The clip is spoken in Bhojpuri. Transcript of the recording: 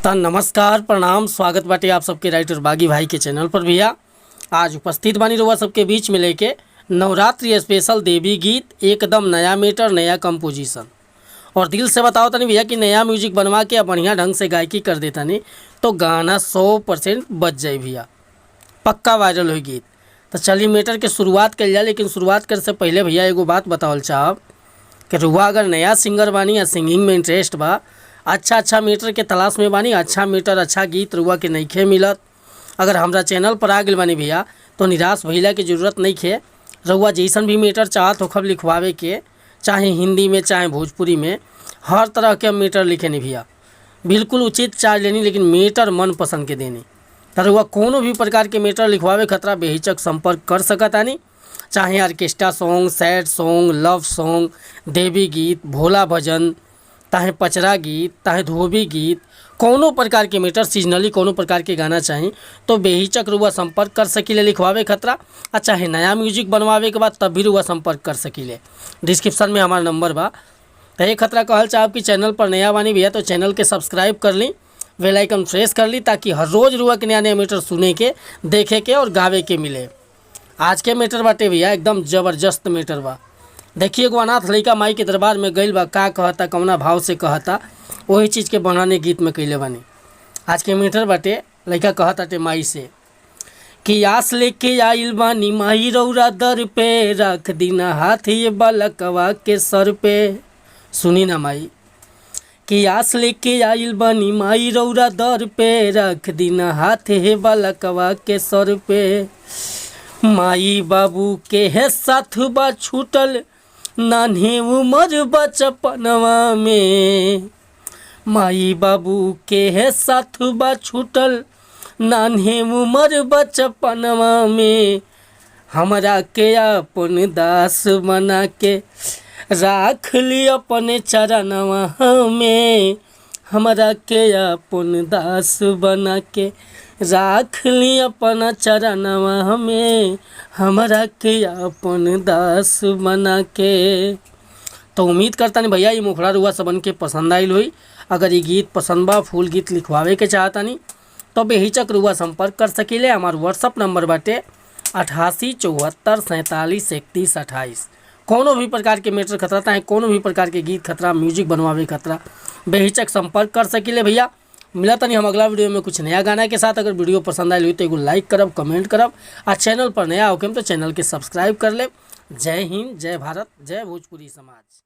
त नमस्कार, प्रणाम, स्वागत बाटे आप सबके राइटर बागी भाई के चैनल पर। भैया, आज उपस्थित बानी रउआ सबके बीच में लेके नवरात्रि स्पेशल देवी गीत, एकदम नया मैटर, नया कंपोजिशन। और दिल से बताओ तनी भैया कि नया म्यूजिक बनवा के बढ़िया ढंग से गायकी कर देतानी तो गाना 100% बज जाई भैया, पक्का वायरल हुई गीत। तो चलिए, मैटर के शुरुआत कल जाए। लेकिन शुरुआत करे से पहले भैया, एगो बात बतावल चाहब कि रुआ अगर नया सिंगर बानी या सिंगिंग में इंटरेस्ट बा, अच्छा अच्छा मैटर के तलाश में बानी, अच्छा मैटर, अच्छा गीत रुआ के नइखे मिलत, अगर हमरा चैनल पर आ गइल बानी भैया, तो निराश भइला के जरूरत नइखे। रउआ जैसन भी मैटर चाहत होखब लिखवावे के, चाहे हिंदी में, चाहे भोजपुरी में, हर तरह के हम मैटर लिखेनी भैया। बिल्कुल उचित चार्ज लेनी, लेकिन मैटर मन पसंद के देनी। त रउआ कोनो भी प्रकार के मैटर लिखवावे खतरा बेहिचक संपर्क कर सकतानी। चाहे orchestra song, sad song, love song, देवी गीत, भोला भजन, चाहे पचरा गीत, चाहे धोबी गीत, कोनो प्रकार के मैटर, सीजनली कोनो प्रकार के गाना चाही तो बेहिचक रुआ संपर्क कर सकीले लिखवावे खतरा। आ चाहे नया म्यूजिक बनवावे के बाद, तब भी रुआ संपर्क कर सकीले। डिस्क्रिप्शन में हमार नंबर बा। तो ये खतरा कहल चाहब कि चैनल पर नया बानी भैया, तो चैनल के सब्सक्राइब कर ली, बेल आइकन प्रेस कर ली, ताकि हर रोज़ रुआ के नया नया मैटर सुने के, देखे के और गावे के मिले। आज के मैटर बाटे भैया, एकदम ज़बरदस्त मैटर बा। देखिए, एगो अनाथ लइका माई के दरबार में गइल बा, का कहता, कौना भाव से कहता, वही चीज़ के बनाने गीत में कइले बानी। आज के मैटर बाटे, लइका कहताटे माई से कि आस लेके आइल बानी माई रौरा दर पे, रख दीना हाथ ये बालकवा के सर पे। सुनी ना माई, कि आस लेके आइल बानी माई रौरा दर पे, रख दीना हाथ हे बालकवा के सर पे। माई बाबू के है साथ बा छूटल, नान्हे उमर बचपनवा में। माई बाबू के है साथ बा छूटल, नान्हे उमर बचपनवा में। हमरा के अपन दास बना के राख ली अपने चरणवा में। हमरा के अपन दास बना के राख ली अपना चरणवा में। हमरा के अपन दास बना के। तो उम्मीद करता नहीं भैया, ये मुखड़ा रुआ सबन के पसंद आइल हुई। अगर ये गीत पसंद बा, फुल गीत लिखवावे के चाहतानी, तो बेहिचक रुआ संपर्क कर सकीले। हमार व्हाट्सअप नंबर बाटे 8874473128। कोनो भी प्रकार के मैटर खतरा, चाहे कोनो भी प्रकार के गीत खतरा, म्यूजिक बनवावे खतरा बेहिचक संपर्क कर सकीले। भैया, मिला तनी हम अगला वीडियो में कुछ नया गाना के साथ। अगर वीडियो पसंद आयल हुई तो एगो लाइक करब, कमेंट करब आ चैनल पर नया होके तो चैनल के सब्सक्राइब कर ले। जय हिंद, जय भारत, जय भोजपुरी समाज।